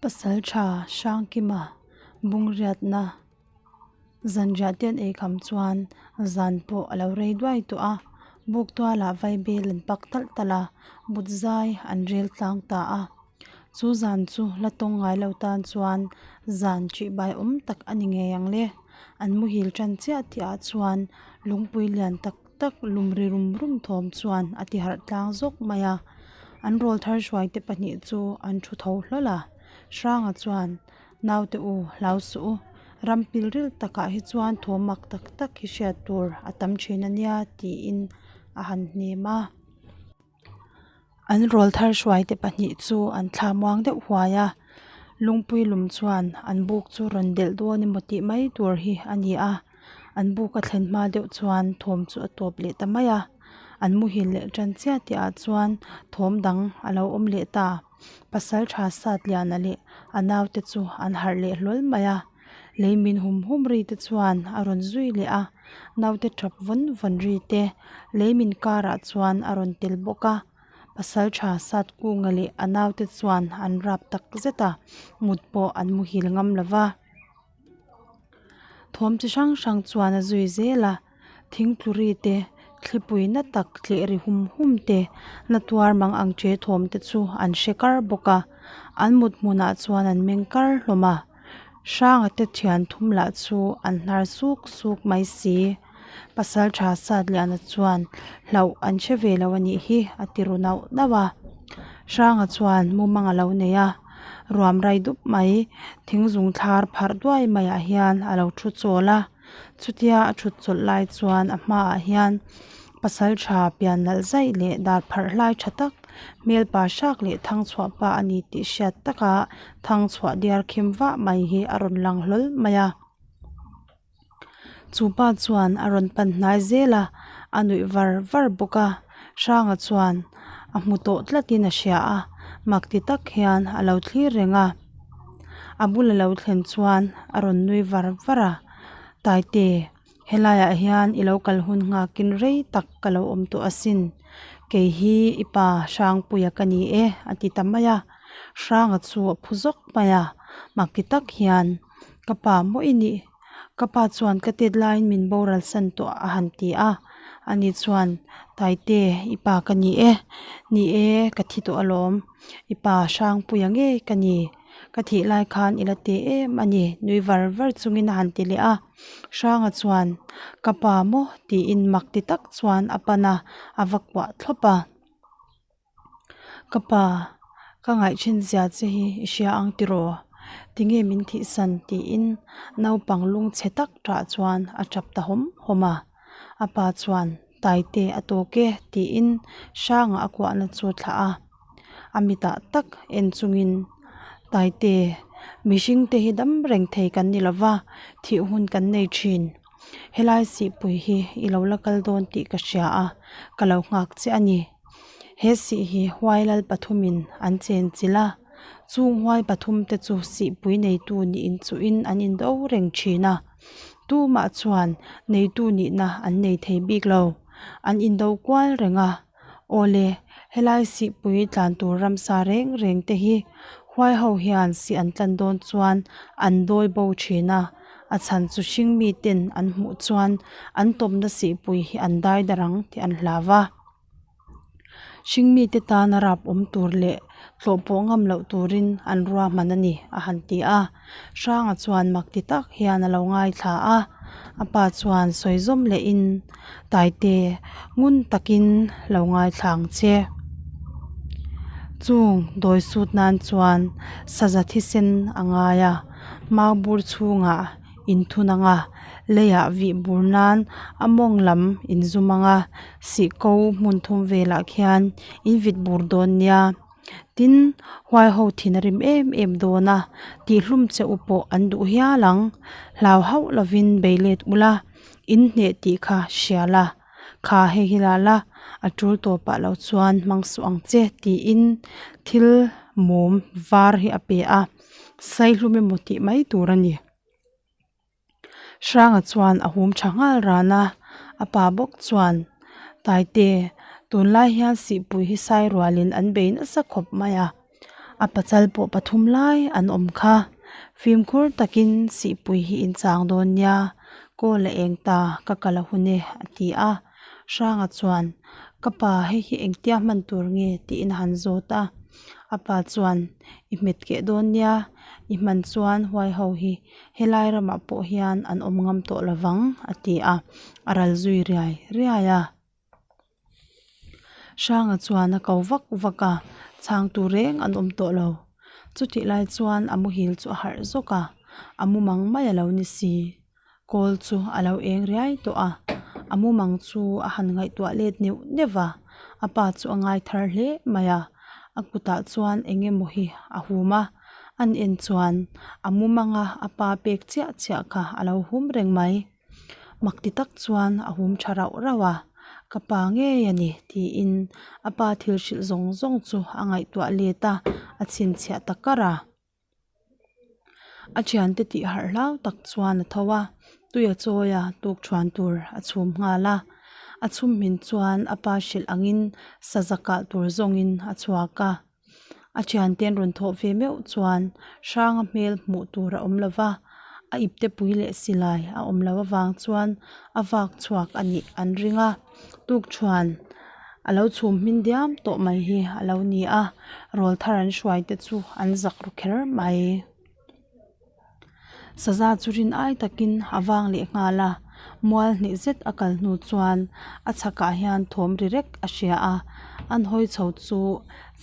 Pasaltha Hrangkima bungriatna zanriah te an eikham chuan zan pawh a lo rei duai tawh a buk tualah vaibel an pak talh talh a mut zai an rel tlang ta a chu zan chu la tawng ngai lo tan chuan zan tih bai awm tak a ni ngei ang le an muhil tan chiah tih ah chuan lungpui lian tak tak lum ri rum rum thawm chuan a ti harh tlang zawk mai a an rawl thar hruai te pahnih chu an thu tho hlawl a Hranga chuan naute u hlau suh u ram pil ril takah hi chuan thawm mak tak tak hi hriat tur a tam thin a nia tiin a han hnem a. An rawl thar hruai te pahnih chu an thla muang deuh huai a lungpui lum chuan an buk chu rawn delh dawn emaw tih mai tur hi a ni a an buk a thlen hma deuh chuan thawm chu a tawp leh ta mai a an muhil leh tan chiah tih ah chuan thawm dang a lo awm leh ta pasal tha sat liana leh a naute chu an harh leh hlawl mai a lei min hum hum ri te chuan a rawn zui leh a. Naute tap vawn vawn ri te lei min karah chuan a rawn tel bawk a pasal tha sat kunga leh a naute chuan an rap tak zet a mut pawh an muhil ngam lo va thawm chi hrang hrang chuan a zui zel a thingtlu ri te thlipui na tak tleh ri hum hum te na tuar mang ang che thawm te chu an hre kar bawk a an mut hmunah chuan an meng kar hlawm a. Hranga te thian thum lah chu an hnar suk suk mai si. Pasal tha Satliana chuan hlauh an hre ve lo a nih hi a ti ru nauh nauh a. Hranga chuan mumang a lo nei a, ruam rai dup mai thing zung thlar pharh duai maiah hian a lo thu chawl a. Chutia a thut chawlh lai chuan a hmaah hian pasal tha pian nalh zaih leh dar pharh hlai tha tak hmel pa hrak leh thang chhuah pa a ni tih hriat taka thang chhuah diar khim vah mai hi a rawn lang hlawl mai a. Chu pa chuan a rawn pan hnai zel a, a nuih var var bawk a, Hranga chuan a hmu tawh tlatin a hria a, mak ti tak hian a lo thlir reng a. A bula lo thlen chuan a rawn nui var var a, Taite, helaiah hian i lo kal hun nghakin rei tak ka lo awm tawh asin. Kei hi i pa Hrangpuia ka ni e, a ti ta mai a. Hranga chu a phu zawk mai a, mak ti tak hian, Ka pa maw i nih? Ka pa chuan ka tet laiin min boral san tawh a han ti a, ani chuan Taite i pa ka ni e, ni e ka thi tawh alawm, i pa Hrangpuia ngei ka ni, ka thih lai khan i la te em a ni nui var var chungin a han ti leh a, Hranga chuan ka pa maw tiin mak ti tak chuan a pan a, a va kuah thlawp a. Ka pa, ka ngaihchhin zia che hi i hria ang tiraw? Tinge min thihsan tiin naupang lung chhe tak tah chuan a tap ta hawm hawm a. A pa chuan Taite a tawk e tiin Hranga a kuahna chu thlah a. A mitah tak en chungin Taite, mihring te hi dam reng thei kan ni lova, thih hun kan nei thin. Helai sihpui hi i lo la kal dawn tih ka hria a, ka lo nghak che a ni. He sih hi huai lal pathumin an chen chilh a, chung huai pathum te chu sihpui neitu nih inchuhin an indo reng thin a, tumah chuan neitu nihna an nei thei bik lo, an indo kual reng a, awle helai sihpui tlan tur ramsa reng reng te hi huai ho hian sih an tlan dawn chuan an dawi bo thin a, a chhan chu hring miten an hmuh chuan an tawpna sihpui hi an dai dar ang tih an hlau va. Hringmite tana rap awm tur leh tlawh pawh ngam loh turin an ruahman a ni, a han ti a. Hranga chuan mak ti tak hian a lo ngaithla a. A pa chuan sawi zawm lehin, Taite, ngun takin lo ngaithla ang che. Chung dawi sut nan chuan saza thisen a ngai a, mau bur chhungah inthun ang a, leiah vih bur nan a mawng lam inzum ang a, sih ko hmun thum velah khian in vit bur dawn nia. Tin, huai ho thin a rim em em dawn a, tihhlum che u pawh an duh hial ang. Hlau hauh lovin bei let ula, in hneh tih kha hria la, kha hei hi la la, a tul tawpah lo chuan hmang suh ang che tiin thil mum var hi a pe a. Saihlum emaw tih mai tur a ni. Hranga chuan a hum tha nghal ran a, a pa bawk chuan, Taite, tunlai hian sihpui hi sai rualin an bei nasa khawp mai a. A pachal pawh pathum lai an awm kha. Fimkhur takin sihpui hi in chang dawn nia, kawl a eng ta, ka kal a hun e, a ti a. Hranga chuan, Ka pa, hei hi engtia hman tur nge? tiin a han zawt a. A pa chuan, I hmet keh dawn nia, i hman chuan huai ho hi helai ramah pawh hian an awm ngam tawh lovang, a ti a, a ral zui riai riai a. Hranga chuan a ko vak vak a, chhangtu reng an awm tawh lo. Chutih lai chuan a muhil chu a harh zawk a, a mumang mai a lo ni si. Kawl chu a lo eng riai tawh a, a mumang chu a han ngaihtuah let neuh neuh va, a pa chu a ngai thar hle mai a, a kutah chuan eng emaw hi a hum a, an en chuan a mumanga a pa pek chiah chiah kha a lo hum reng mai. Mak ti tak chuan a hum tha rauh rauh a, Ka pa ngei a ni tiin a pa thil hrilh zawng zawng chu a ngaihtuah let a, a chhinchhiah ta kar a. A thiante tih harh hlau tak chuan a tho a, tui a chawi a, tuk thuan tur a chhum nghal a. A chhum hmin chuan a pa hrilh angin saza kah tur zawngin a chhuak a. A thiante an rawn thawh ve meuh chuan hranga hmel hmuh tur a awm lo va, a ipte pui leh silai a awm loh avang chuan a vak chhuak a nih an ring a. Tuk thuan a lo chhum hmin diam tawh mai hi a lo ni a, rawl thar an hruai te chu an zak ru kher mai. Saza chu rin ai takin a vang leh nghal a, mual hnih zet a kal hnu chuan a chhakah hian thawm ri rek a hria a, an hawi chho chu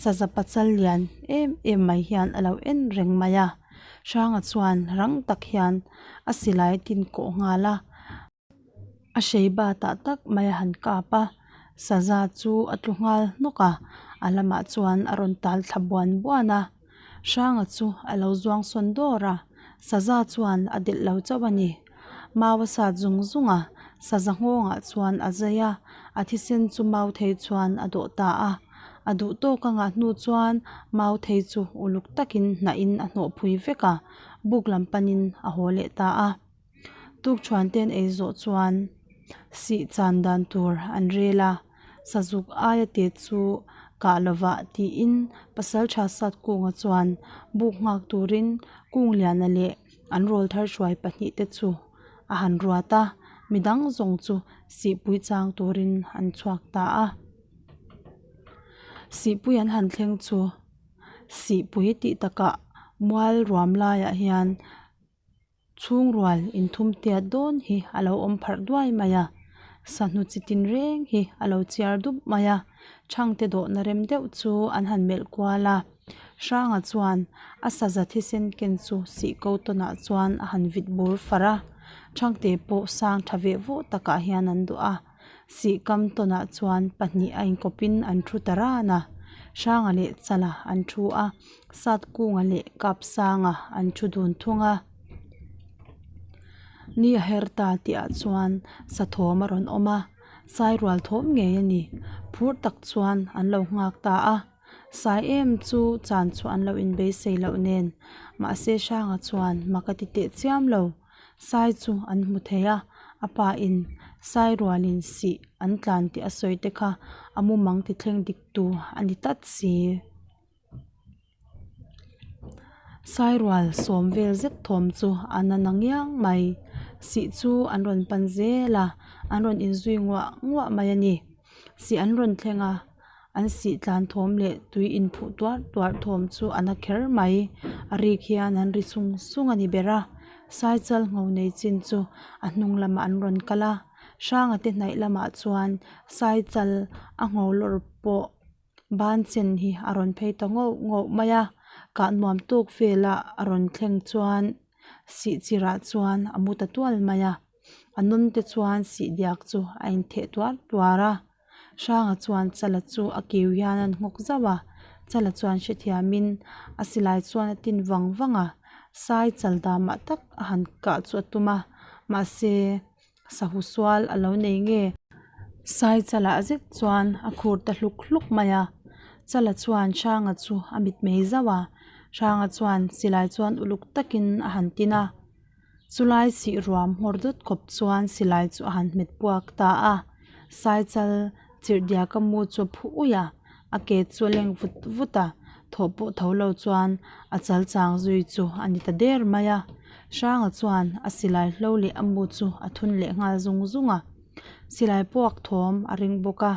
saza pachal lian em em mai hian a lo en reng mai a, Hranga chuan rang tak hian a silai tin kawh nghal a. A hrei batah tak mai a han kap a, saza chu a tlu nghal hnawk a, a lamah chuan a rawn tal thla buan buan a, Hranga chu a lo zuang sawn dawr a, saza chuan a delh lo chauh a ni. Mau a sat zung zung a, saza nghawngah chuan a zai a, a thisen chu mau thei chuan a dawh ta a, a duh tawk a ngah hnu chuan mau thei chu uluk takin hnahin a hnawh phui vek a, buk lam panin a haw leh ta a. Tukṭhuan te an ei zawh chuan sih chan dan tur an rel a, sazuk aia te chu kah lovah tiin pasalṭha Satkunga chuan buk nghak turin Kungliana leh an rawlthar hruai pahnih te chu a han ruat a, midang zawng chu sihpui chang turin an chhuak ta a. Sihpui an han thleng chu sihpui tih takah mual ruam laiah hian. Chhungrual inthum tiat dawn hi a lo awm pharh duai mai a, sahnu chi tin reng hi a lo chiar dup mai a, chhangte dawhna rem deuh chu an han melh kual a, Hranga chuan a saza thisen ken chu sih ko tawnah chuan a han vit bur far a, chhangte pawh sang tha veh vawh takah hian an duh a, sih kam tawnah chuan pahnih a inkawpin an thu ta ran a, Hranga leh Chala an thu a. Satkunga leh Kapsanga an thu dun thung a, ni a her ta tih ah chuan sathawm a rawn awm a, sairual thawm ngei a ni, phur tak chuan an lo nghak ta a, sai em chu chan chu an lo inbeisei loh nen mahse Hranga chuan mak a ti teh chiam lo. Sai chu an hmu thei a, a pa in sai rual in sih an tlan tih a sawi te kha a mumang ti thleng dik tu a ni tlat si. Sairual sawm vel zet thawm chu a na na ngiang mai. Sih chu an rawn pan zel a, an rawn inzui nguah nguah mai a ni. Sih an rawn thleng a, an sih tlan thawm leh tui inphuh tuar tuar thawm chu a na kher mai. A rik hian an ri sung sung a ni ber a, Saichal ngho nei chin chu a hnung lamah an rawn kal a, Hranga te hnaih lamah chuan Saichal a ngho lawr pawh. Ban chen hi a rawn phei ta ngauh ngauh mai a, kah nuam tawk vela a rawn thleng chuan sih chirah chuan a mu ta tual mai a, a nawn te chuan sih diak chu a intheh tuar tuar a, Hranga chuan Chala chu a kiu hian a nghawk zauh a, Chala chuan hrethiamin a silai chuan a tin vang vang a, sai chal damah tak a han kah chu a tum a, mahse Sahu sual a lo nei nge? Sai chalah zet chuan a khur ta hluk hluk mai a, Chala chuan Hranga chu a mitmei zauh a, Hranga chuan silai chuan uluk takin a han tin a, chulai sih ruam nghawr dawt khawp chuan silai chu a han hmet puak ta a, Sai chal chirh diaka mu chu a phu uih a, a ke chu a leng vut vut a. Thawh pawh tho lo chuan a chal chang zui chu a ni ta der mai a. Hranga chuan a silai hlo leh a mu chu a thun leh nghal zung zung a. Silai puak thawm a ring bawk a,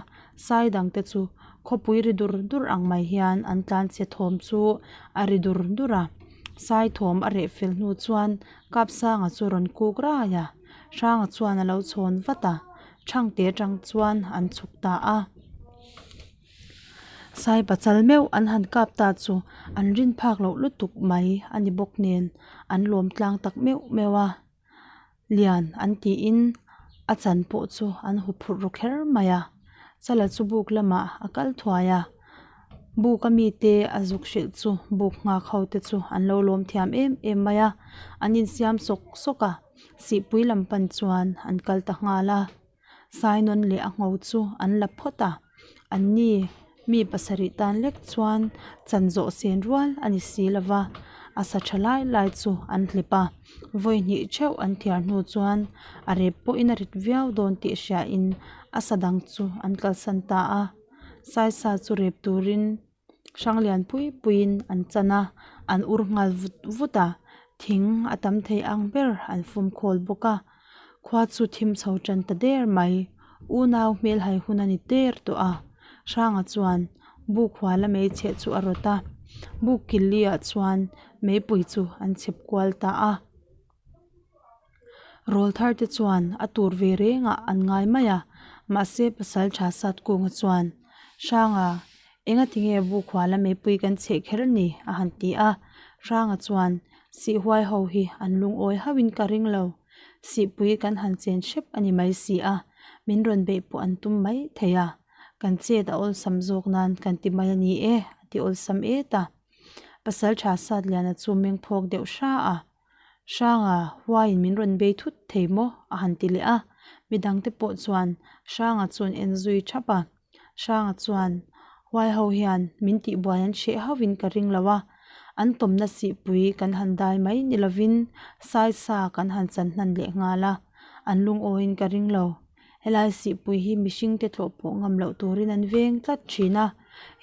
sai dang te chu khawpui ri dur dur ang mai hian an tlanchhe thawm chu a ri dur dur a. Sai thawm a reh fel hnu chuan Kapsanga chu rawn kuk rai a, Hranga chuan a lo chhawn vat a, Thangte atang chuan an chhuk ta a. Sai pachal meuh an han kap ta chu an rin phak loh lutuk mai a ni bawk nen an lawm tlang tak meuh meuh a, lian an tiin a chan pawh chu an hu phurh ru kher mai a, Chala chu buk lamah a kal thuai a, buk a mite a zuk hrilh chu buk nghak ho te chu an lo lawm thiam em em mai a, an insiam sawk sawk a, sihpui lam pan chuan an kal ta nghal a. Sainawn leh a ngho chu an la phawt a, an ni mi pasarih tan lek chuan chan zawh sen rual a ni si lo va, a sa tha lai lai chu an hlep a, vawi hnih theuh an thiar hnu chuan a rep pawhin a rit viau dawn tih hriain a sa dang chu an kalsan ta a, saisa chu rep turin hrang lian pui puiin an chan a, an ur nghal vut vut a, thing a tam thei ang ber an fum khawl bawk a, khua chu thim chho tan ta der mai, unau hmelhai hun a ni der tawh a, Hranga chuan buk huala meicheh chu a rawt a, buk kil li ah chuan meipui chu an chhep kual ta a. Rawl thar te chuan a tur ve rengah an ngai mai a, mahse pasal tha sat kunga chuan, Hranga, enga tinge buk huala meipui kan chheh kher ni? a han ti a. Hranga chuan, Sihhuai ho hi an lungawi hauhin ka ring lo, sihpui kan han chen hrep a ni mai si a, min rawn beih pawh an tum mai thei a, kan chet a awlsam zawk nan kan ti mai a ni e, a ti awlsam et a. Pasal tha sat liana chu meng phawk deuh hra a. Hranga, huaiin min rawn bei thut thei maw? a han ti leh a, midangte pawh chuan Hranga chu an en zui thap a. Hranga chuan, Huai ho hian min tihbuai an hreh hauhin ka ring lo a, an tawmna sihpui kan han dai mai ni lovin saisa kan han chan hnan leh nghal a, an lungawiin ka ring lo. Helai sihpui hi mihringte tlawh pawh ngam loh turin an veng tlat thin a,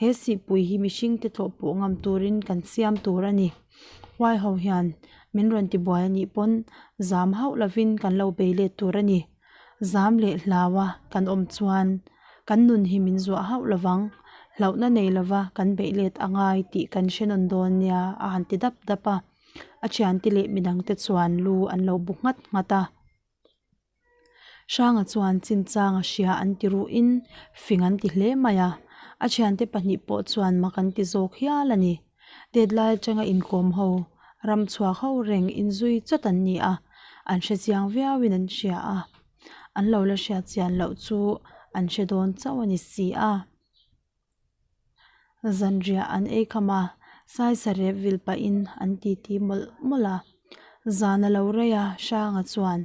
he sihpui hi mihringte tlawh pawh ngam turin kan siam tur a ni. Huai ho hian min rawn ti buai a nih pawn zam hauh lovin kan lo bei let tur a ni. Zam leh hlau a kan awm chuan kan nun hi min zuah hauh lovang, hlauhna nei lova kan beih let a ngai tih kan hre nawn dawn nia a han ti dap dap a. A thiante leh midangte chuan lu an lo bu nghat nghat a. Hranga chuan chinchang a hria an ti ruhin fing an ti hle mai a, a thiante pahnih pawh chuan mak an ti zawk hial a ni. Tet lai atanga inkawm ho, ram chhuak ho reng inzui chawt an ni a, an hre chiang viauin an hria a, an lo la hriat chian loh chu an hre dawn chauh a ni si a. Zanriah an ei kham a, saisarep vil pahin an titi mawlh mawlh a. Zan a lo rei a, Hranga chuan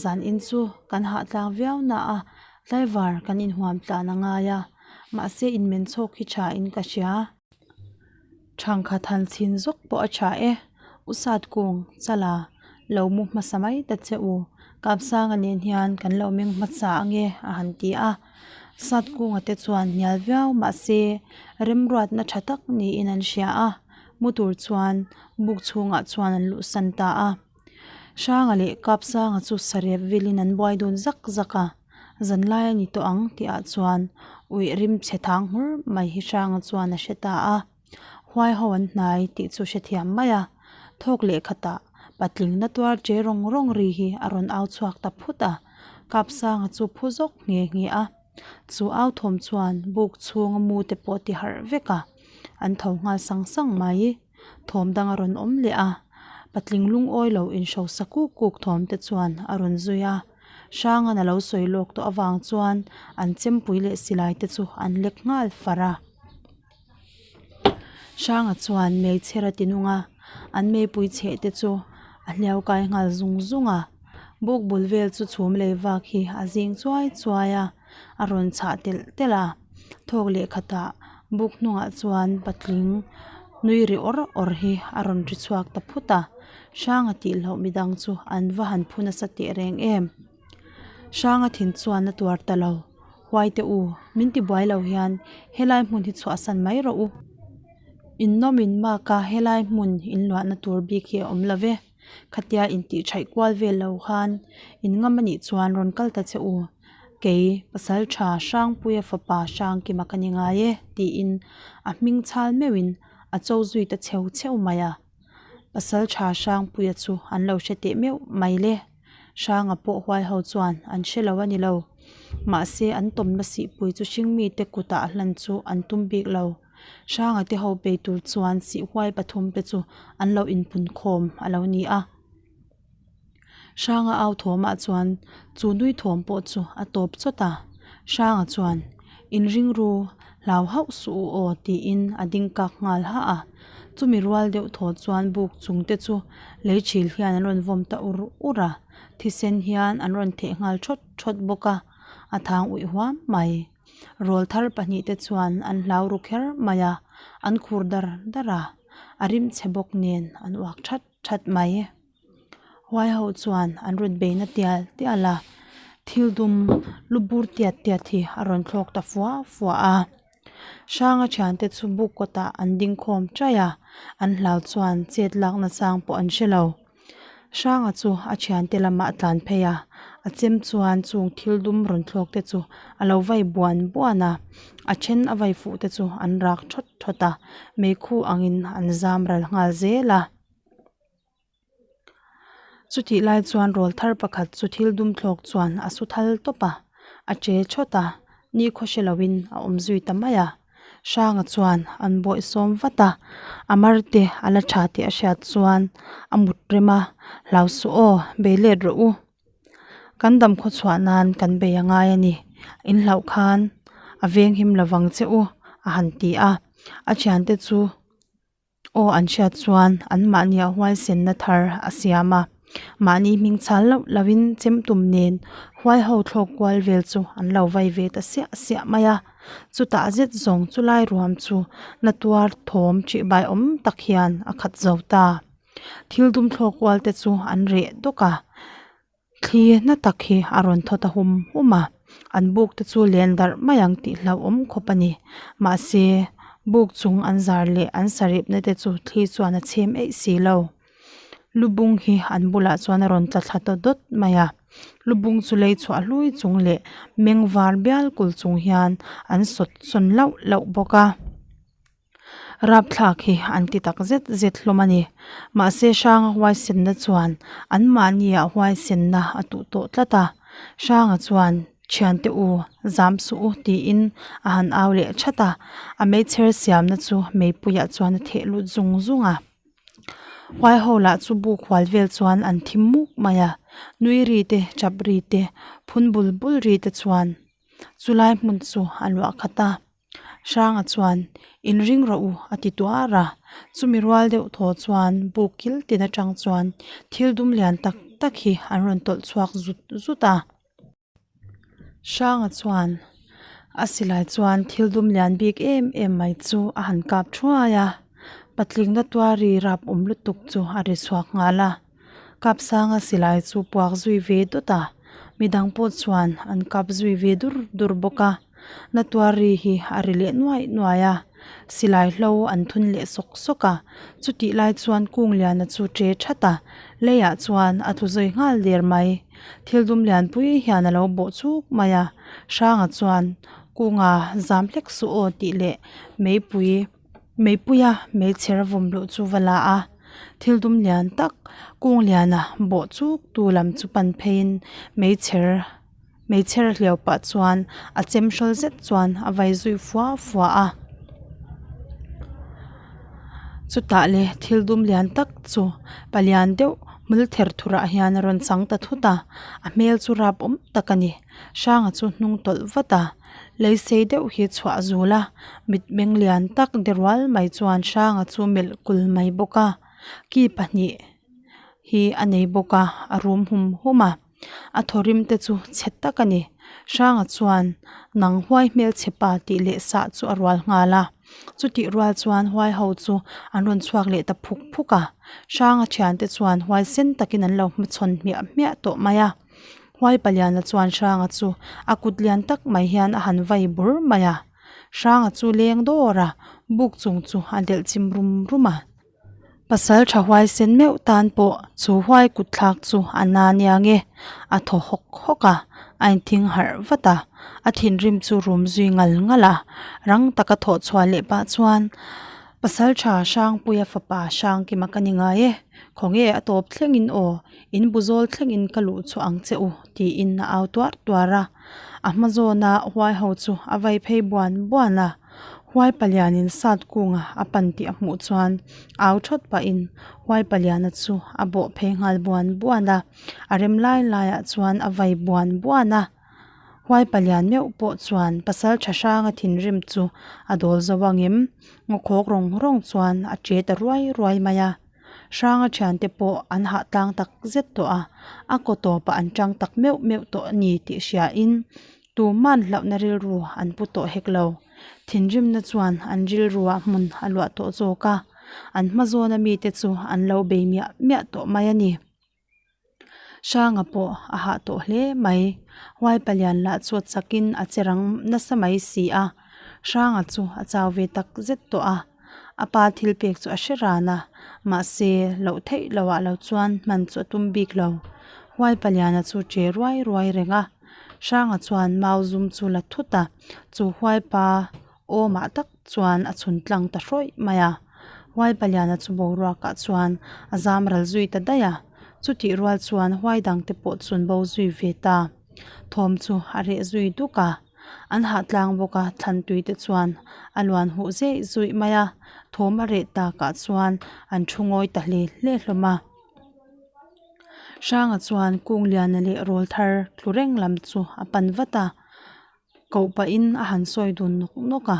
zan in chu kan hah tlang viau na a, tlaivar kan inhuam tlan a ngai a, mahse inmen chhawk hi tha in ka hria. Thangkhat han chhin zawk pawh a tha e, U Satkung, Chala, lo mu hmasa mai ta che u, Kapsanga nen hian kan lo meng hmasa ange a han ti a. Satkunga te chuan hnial viau mahse remruatna tha tak niin an hria a, mu tur chuan buk chhungah chuan an luhsan ta a. Hranga leh Kapsanga chu sarep vilin an buai dun zak zak a, zanlai a ni tawh ang tihah chuan uih rim chhe thang hmur mai hi Hranga chuan a hre ta a. Huai ho an hnai tih chu hrethiam mai a, thawk leh khatah patling na tuar che rawng rawng ri hi a rawn au chhuak ta phut a, Kapsanga chu phu zawk nghe nghe a. Chu au thawm chuan buk chhunga mu te pawh ti harh vek a, an tho nghal sang sang mai. Thawm dang a rawn awm leh a, patling lungawi lo inhrosa kuk kuk thawm te chuan a rawn zui a. Hrangan a lo sawi lawk tawh avang chuan an chempui leh silai te chu an lek nghal far a. Hranga chuan meichher a ti nung a, an meipui chheh te chu a hliau kai nghal zung zung a, buk bul vel chu chhum lei vak hi a zing chuai chuai a, a rawn chhah telh telh a, thawk leh khatah buk hnungah chuan patling nui ri awr awr hi a rawn ri chhuak ta phut a, Hranga tih loh midang chu an va han phu nasa teh reng em. Hranga thin chuan a tuar ta lo, Huaite u, min ti buai lo hian helai hmun hi chhuahsan mai rawh u. In nawm in mak a, helai hmun in luahna tur bik hi a awm lo ve. Khatia intih thaih kual vel lo khan in ngam anih chuan rawn kal ta che u. Kei Pasaltha Hrangpuia fapa Hrangkima ka ni ngai e tiin a hming chhal meuhin a cho zui ta cheu cheu mai a. Pasaltha Hrangpuia chu an lo hre teh meuh mai le. Hranga pawh huai ho chuan an hre lo a ni lo. Mahse an tawmna sihpui chu hringmi te kutah a hlan chu an tum bik lo. Hranga te ho bei tur chuan sihhuai pathum te chu an lo inpun khawm a lo ni a. Hranga au thawmah chuan chu nui thawm pawh chu a tawp chawt a. Hranga chuan, In ringru hlau hauh suh u aw tiin a ding kak nghal hah a. Chumi rual deuh thaw chuan buk chung te chu lei thil hian an rawn vawm ta ur ur a, thisen hian an rawn theh nghal thawt thawt bawk a, a thang uih huam mai. Rawl thar pahnihte chuan an hlau ru kher mai a, an khur dar dar a, a rim chhe bawk nen an uak that that mai. Huai ho chuan an rawn bei na tial tial a, thil dum lu bur tiat tiat hi a rawn thlawk ta fua fua a. Hranga thiante chu buk kawtah an ding khawm chaih a, an hlau chuan chet lak nachang pawh an hre lo. Hranga chu a thiante lamah a tlan phei a, a chem chuan chung thil dum rawn thlawk te chu a lo vai buan buan a, a then a vai fuh te chu an rak thawt thawt a, meikhu angin an zam ral nghal zel a. Chutih lai chuan rawl thar pakhat chu thil dum thlawk chuan a su thal tawp a, a che thawt a, nikhaw hre loin a awm zui ta mai a. Hranga chuan an bawih sawm vat a, a mar te a la tha tih a hriat chuan a mut rem a, Hlau suh aw, bei let rawh u. Kan dam khaw chhuah nan kan bei a ngai a ni, in hlauh khan a veng him lovang che u a han ti a, a thiante chu. Aw an hriat chuan anmahnia huaisenna thar a siam a, mahni hming chhal loh lohin chemtum nen huai ho thlawk kual vel chu an lo vai ve ta siah siah mai a. Chutah zet zawng chu lai ruam chu na tuar thawm ṭihbai awm tak hian a khat zo ta. Thil dum thlawk kual te chu an reh dawk a. Thli na tak hi a rawn thaw ta hum hum a, an buk te chu len darh mai ang tih hlauhawm khawp a ni. Mahse, buk chung an zar leh an saripna te chu thli chuan a chhem eih si lo. Lubung hi an bulah chuan a rawn tla thla ta dawt mai a, lubung chu lei chhuah hlui chung leh meng var bial kul chung hian an sawt sawn lauh lauh bawk a. Rapthlak hi an ti tak zet zet hlawm a ni. Mahse Hranga huaisenna chuan anmahniah huaisenna a tuh tawh tlat a. Hranga chuan, Thiante u, zam suh u tiin a han au leh that a. A meichher siamna chu meipuiah chuan a theh lut zung zung a. Huai ho lah chu buk hual vel chuan an thim muk mai a. Nui ri te, chap ri te, phun bul bul ri te chuan chulai hmun chu a luah khat a. Hranga chuan, In ring rawh u, a ti tuar a. Chumi rual deuh thaw chuan buk kil tin atang chuan thil dum lian tak tak hi an rawn tawlh chhuak zut zut a. Hranga chuan a silai chuan thil dum lian bik em em mai chu a han kap thuai a. Patling na tuari rap awm lutuk chu a ri chhuak nghal a. Kapsanga silai chu puak zui ve dawt a, midang pawh chuan an kap zui ve dur dur bawk a. Na tuar ri hi a ri leh nuai nuai a, silai hlo an thun leh sawk sawk a. Chutih lai chuan Kungliana chu che that a, leiah chuan a tlu zui nghal der mai. Thil dum lianpui hian a lo bawh chuk mai a, Hranga chuan Kunga zam hlek suh aw tih leh meipui. Meipuia meichher a vawm luh chu va la a, thil dum lian tak kung liana bawh chuk tu lam chu pan pheiin meichher meichher hliau pah chuan a chem hrawl zet chuan a vai zui fua fua a. Chutah le thil dum lian tak chu palian deuh hmul ther thur ah hian a rawn chang ta thut a, a hmel chu rap awm tak a ni. Hranga chu hnung tawlh vat a. Lei sei deuh hi chhuah zul a, mitmeng lian tak de rual mai chuan hranga chu melh kul mai bawk a, ki pahnih hi a nei bawk a, a rum hum hum a, a thaw rim te chu chhe tak a ni. Hranga chuan nang huai hmelchhe pa tih leh sah chu a rual nghal a, chutih rual chuan huai ho chu an rawn chhuak leh ta phuk phuk a, hranga thiante chuan huai sen takin an lo hmachhawn hmiah hmiah tawh mai a. Huai paliana chuan Hranga chu a kut lian tak mai hian a han vai bur mai a. Hranga chu leng dawr a, Buk chung chu a delh chim rum rum a. Pasal tha huaisen meuh tan pawh chu huai kut thlak chu a na nia nge a thaw hawk hawk a, a inthing harh vat a, a thinrim chu rum zui ngal ngal a, rang taka thawh chhuah leh pah chuan Pasal tha Hrangpuia fapa Hrangkima ka ni ngai e, khawnge a tawp thlengin aw, in bu zawl thlengin ka luh chhuah ang che u tiin a au tuar tuar a, a hma zawna huai ho chu a vai phei buan buan a. Huai palianin sat kunga a pan tih a hmuh chuan au thawt pahin huai paliana chu a bawh phei nghal buan buan a, a rem lai laiah chuan a vai buan buan a. Huai palian meuh pawh chuan pasal tha hranga thinrim chu a dawl zo angem? Ngaw khawk rawng rawng chuan a che ta ruai ruai mai a. Hranga thiante pawh an hah tlang tak zet tawh a, a kaw tawpah an tang tak meuh meuh tawh a ni tih hriain Tuman hlauhna rilru an pu tawh hek lo. Thinrimna chuan an rilruah hmun a luah tawh zawk a, an hma zawna mite chu an lo bei miah miah tawh mai a ni. Hranga pawh a hah tawh hle mai. Huai palian lah chu a chakin a che rang nasa mai si a. Hranga chu a chau ve tak zet tawh a, a pa thil pek chu a hre ran a, mahse loh theih loh ah lo chuan hman chu a tum bik lo. Huai paliana chu che ruai ruai reng a. Hranga chuan mau zum chu la thut a, chu huaipa awmah tak chuan a chhun tlang ta hrawih mai a. Huaipa liana chu boruakah chuan a zam ral zui ta daih a, chutih rual chuan huai dangte pawh chun bo zui ve ta. Thawm chu a reh zui duk a, an hah tlang bawk a, thlan tui te chuan a luan huh zeih zuih mai a, thawm a reh takah chuan an thu ngawi ta hle hle hlawm a. Hranga chuan Kungliana leh Rawlthar tlu reng lam chu a pan vat a, koh pahin a han sawi dun nawk nawk a,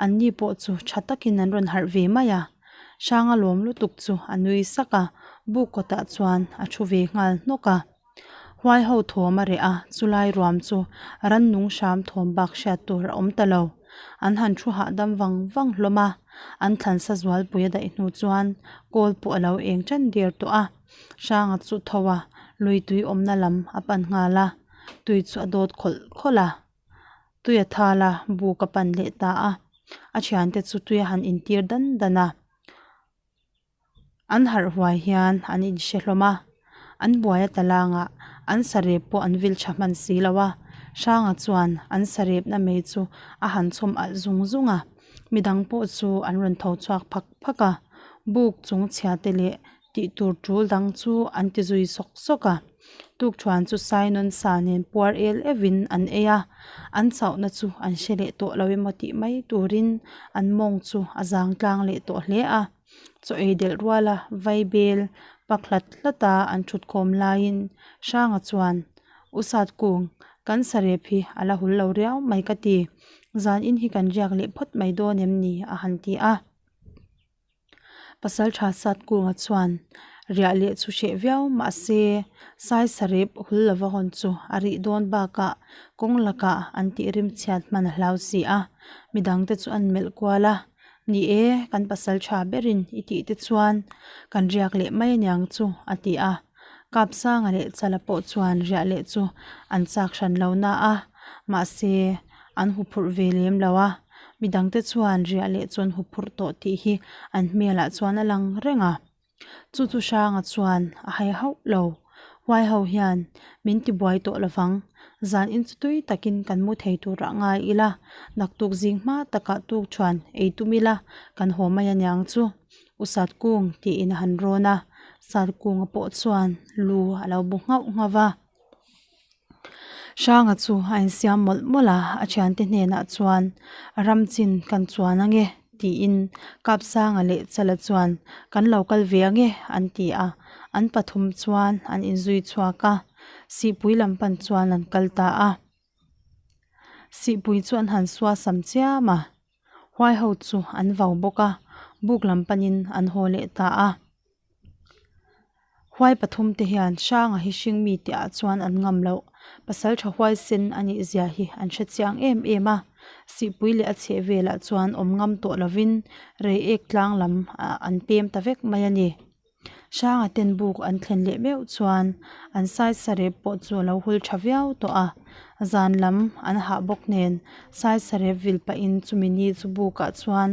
an ni pawh chu tha takin an rawn harh ve mai a. Hranga lawm lutuk chu a nui sak a, buk kawtah chuan a thu ve nghal hnawk a. Huai ho thawm a reh a, chulai ruam chu rannung hram thawm bak hriat tur a awm ta lo. An han thu hahdam vang vang hlawm a, an thlansa zualpui a daih hnu chuan kawl pawh a lo eng tan der tawh a. Hranga chu tho a, lui tui awmna lam a pan nghal a, tui chu a dawt khawlh khawlh a, tui a thal a, buk a pan leh ta a, a thiante chu tui a han intir dan dan a, an harh huai hian an inhre hlawm a, an buai a talangah an sarep pawh an vil tha hman si lo a, Hranga chuan an sarepna mei chu a han chhawm alh zung zung a, midang pawh chu an rawn tho chhuak phak phak a, buk chung chhia te leh Tih tur tul dang chu an ti zui sawk sawk a, tukthuan chu Sainawn sa nen puar el euhin an ei a, an chauhna chu an hre leh tawh lo emaw tih mai turin an mawng chu a zang tlang leh tawh hle a. Chaw ei delh ruala vaibel pak hlat hlat a an thut khawm laiin Hranga chuan, U Satkung, kan sarep hi a la hul lo riau mai ka ti, zan in hi kan riak leh phawt mai dawn em ni? a han ti a. Pasal tha Satkunga chuan riah leh chu hreh viau mahse sai sarep hul lova hawn chu a rih dawn bakah kawng lakah an tih rim chhiat hman a hlau si a, midangte chu an melh kual a, Ni e, kan pasal tha berin i tih te chuan kan riak leh mai aniang chu a ti a, Kapsanga leh Chala pawh chuan riah leh chu an chak hran lo na a, mahse an huphurh ve lem lo a, midangte chuan riah leh chu an huphurh tawh tih hi an hmelah chuan a lang reng a. Chu chu Hranga chuan a hai hauh lo, huai ho hian min tibuai tawh lovang, zan in chu tui takin kan mu thei turah ngai ila, naktuk zing hma takah tuk chuan ei tum ila kan haw mai aniang chu, U Satkung tiin a han rawn a, Satkunga pawh chuan lu a lo bu nghauh nghauh va. Hranga chu a insiam mawlh mawlh a, a thiante hnenah chuan ram chin kan chuan ange tiin Kapsanga leh Chala chuan kan lo kal ve ange an ti a, an pathum chuan an inzui chhuak a, Sihpui lam pan chuan an kal ta a. Sihpui chu an han suasam chiam a, huai ho chu an vau bawk a, buk lam panin an haw leh ta a. Huai pathum te hian Hranga hi hring mi tih ah chuan an ngam loh. Pasal tha huaisen a nih zia hi an hre chiang em em a. Sihpui leh a chheh velah chuan awm ngam tawh lovin Reiek tlang lam ah an pem ta vek mai a ni. Hranga ten buk an thlen leh meuh chuan an saisarep pawh chu a lo hul tha viau tawh a, zan lam an hah bawk nen saisarep vil pahin chumi ni chu bukah chuan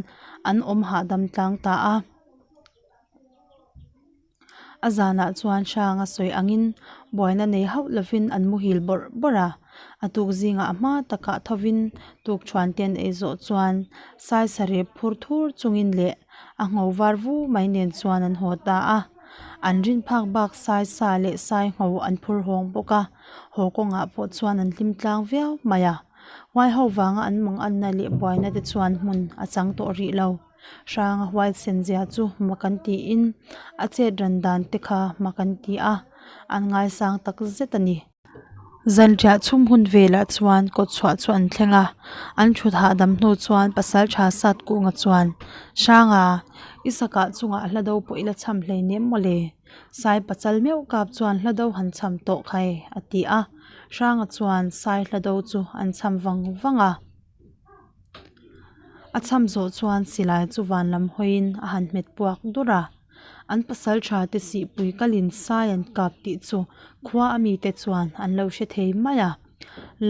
an awm hahdam tlang ta a. A zanah chuan Hranga sawi angin buaina nei hauh lovin an muhil bawrh bawrh a, a tuk zingah a hma takah thovin tukṭhuan te an ei zawh chuan saisarep phur thur chungin leh a ngho var vu mai nen chuan an haw ta a. An rin phak bak sai sa leh sai ngho an phur hawng bawk a, haw kawngah pawh chuan an hlim tlang viau mai a. Huai ho vanga an manganna leh buaina te chuan hmun a chang tawh rih lo. Hranga huaisen zia chu mak an tiin a chet ran dan te kha mak an ti a, an ngaisang tak zet a ni. Zanriah chhum hun velah chuan kawtchhuah chu an thleng a, an thut hahdam hnu chuan pasaltha Satkunga chuan, Hranga, i sakah chungah hla do pawh i la cham hleinem mawle, Sai pachal meuh kap chuan hla do han cham tawh khai, a ti a. Hranga chuan Sai hla do chu an cham vang vang a. A cham zawh chuan silai chu van lam hawiin a han hmet puak dur a, an pasal tha te sihpui kalin sai an kap tih chu khua a mite chuan an lo hre thei mai a,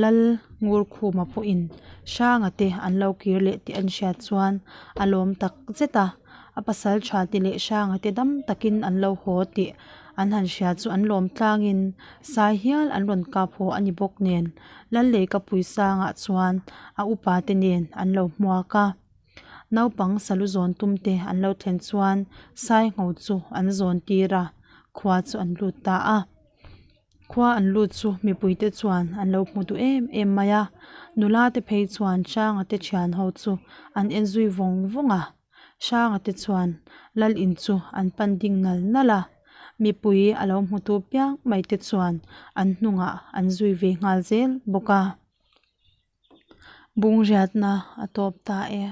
Lal Ngurkhuma pawhin Hranga te an lo kir leh tih an hriat chuan a lawm tak zet a, a pasal tha te leh Hranga te dam takin an lo haw tih an han hria chu an lawm tlangin sai hial an rawn kap haw a ni bawk nen. Lalleikapui sangah chuan a upa te nen an lo hmuak a, naupang salu zawn tum te an lo thlen chuan Saingho chu an zawn tir a, khua chu an lut ta a. Khua an lut chu mipui te chuan an lo hmu duh em em mai a, nula te phei chuan Hranga te thian ho chu an en zui vawng vawng a. Hranga te chuan lal in chu an pan ding nal nal a, mipui a lo hmutu piang mai te chuan an hnungah an zui ve nghal zel bawk a. Bungriatna a tawp ta e.